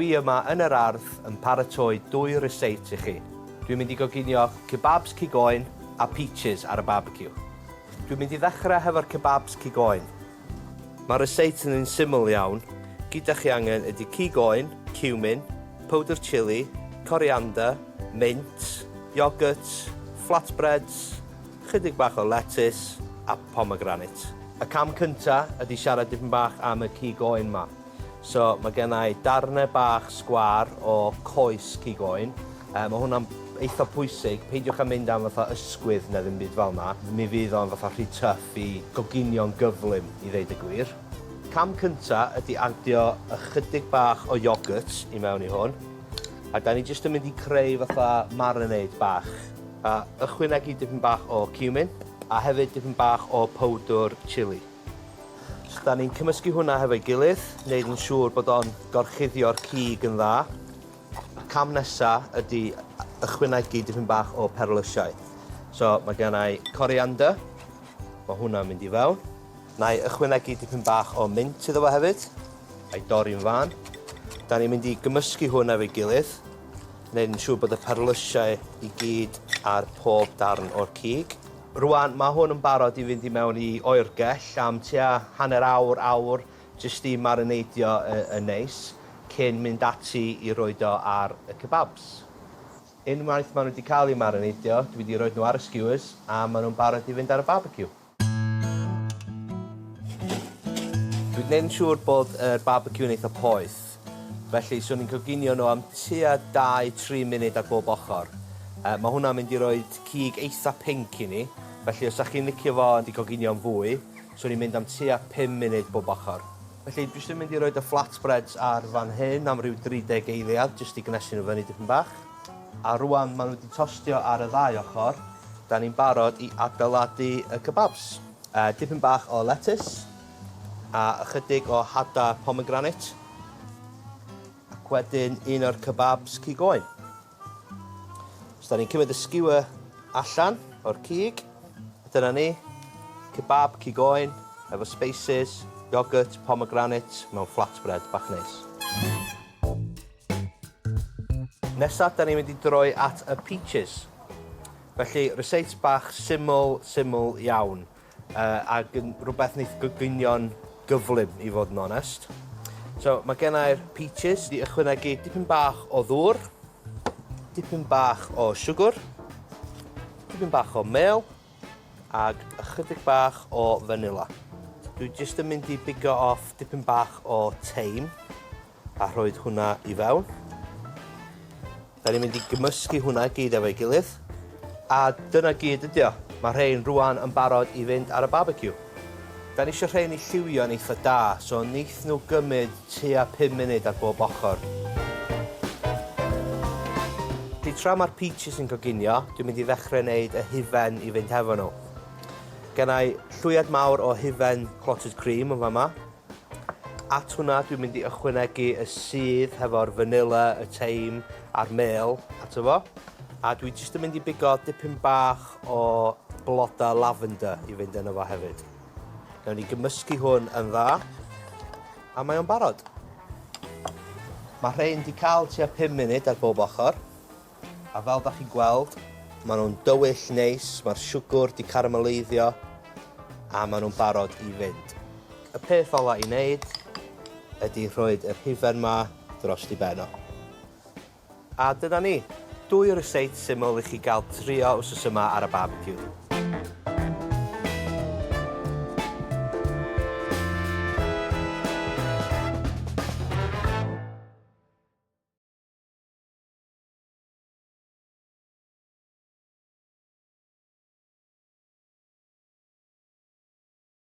Dwi yma yn yr ardd yn paratoi dwy ryseit i chi. Dwi'n mynd i goginio kebabs cig oen a peaches ar y barbeciw. Dwi'n mynd i ddechrau hefo'r kebabs cig oen. Mae'r ryseit yn un syml iawn. Gyda chi angen ydy cig oen, cumin, powdr chili, coriander, mint, yoghurt, flatbreads, chydig bach o letys a pomegranate. Y cam cynta ydy siarad dipyn bach am y cig oen 'ma. So mae gen i darnau bach sgwâr o coes cig oen. Yy mae hwnna'n eitha pwysig, peidiwch â mynd am fatha ysgwydd neu ddim byd fel 'na. Mi fydd o'n fatha rhy tough i goginio'n gyflym i ddeud y gwir. Cam cynta ydy adio ychydig bach o yoghurt i mewn i hwn. A da ni jyst yn mynd i creu fatha marinade bach. A ychwanegu dipyn bach o cumin a hefyd dipyn bach o powdwr chili. So da ni'n cymysgu hwnna hefo'i gilydd, wneud yn siŵr bod o'n gorchuddio'r cig yn dda. Y cam nesa ydy ychwanegu dipyn bach o perlysiau. So mae gen i coriander, mae hwnna'n mynd i fewn. Na i ychwanegu dipyn bach o mint iddo fo hefyd, a'i dorri'n fân. Da ni'n mynd i gymysgu hwn efo'i gilydd. Wneud yn siŵr bod y perlysiau i gyd ar pob darn o'r cig. Rwan, mae hwn yn barod i fynd i mewn i oergell am tua hanner awr, awr, jyst i marineidio yn neis, cyn mynd ati i roid o ar y kebabs. Unwaith maen nhw wedi cael eu marineidio, dwi wedi roid nhw ar y skewers a maen nhw'n barod i fynd ar y barbeciw. Dwi 'di neud yn siŵr bod yr barbeciw yn eitha poeth, felly swn i'n coginio nhw am tua 2-3 munud ar bob ochr. Yy ma' hwnna'n mynd i roid cig eitha pinc i ni, felly os 'dach chi'n licio fo 'di coginio'n fwy, swn i'n mynd am tua 5 munud bob ochr. Felly dwi jyst yn mynd i roid y flatbreads ar fan hyn am ryw 30 eiliad jyst i gnesu nhw fyny dipyn bach. A rwan ma' nhw 'di tostio ar y ddau ochr, 'dan ni'n barod i adeiladu y kebabs. Yy dipyn bach o letys, a ychydig o hada pomegranate, ac wedyn un o'r kebabs cig oen. So 'dan ni'n cymryd y skewer allan o'r cig, a dyna ni, kebab cig oen efo spices, yoghurt, pomegranate mewn flatbread bach neis. Nesa, da ni'n mynd i droi at y peaches. Felly, ryseit bach syml, syml iawn. Uh, ac yn rhywbeth wneith goginio'n gyflym, i fod yn onest. So, mae gen i'r peaches i ychwanegu dipyn bach o ddŵr, dipyn bach o siwgr, dipyn bach o mel, ag ychydig bach o vanilla. Dwi jyst yn mynd i bigo off dipyn bach o thyme. A rhoid hwnna i fewn. Da ni'n mynd i gymysgu hwnna i gyd efo'i gilydd. A dyna gyd ydi o. Mae rhein rwan yn barod i fynd ar y barbeciw. Da ni eisiau rhein i lliwio'n eitha da, so neith nhw gymryd tua 5 munud ar bob ochr. Felly tra mae'r peaches yn coginio, dwi'n mynd i ddechrau wneud y hufen i fynd hefo nhw. Gennai llwyad mawr o hufen clotted cream yn fama. At hwnna dwi'n mynd i ychwanegu y sudd hefo'r vanilla, y thyme a'r mêl ato fo. A dwi jyst yn mynd i bigo dipyn bach o bloda lavender i fynd yno fo hefyd. Nawn ni gymysgu hwn yn dda, a mae o'n barod. Mae rhein di cael tua 5 munud ar bob ochr. A fel da chi'n gweld, maen nhw'n dywyll neis, mae'r siwgr 'di carameleiddio a maen nhw'n barod i fynd. Y peth ola i wneud ydy rhoid yr hufen 'ma dros di ben o. A dyna ni, dwy ryseit syml i chi gael trio wsos yma ar y barbeciw.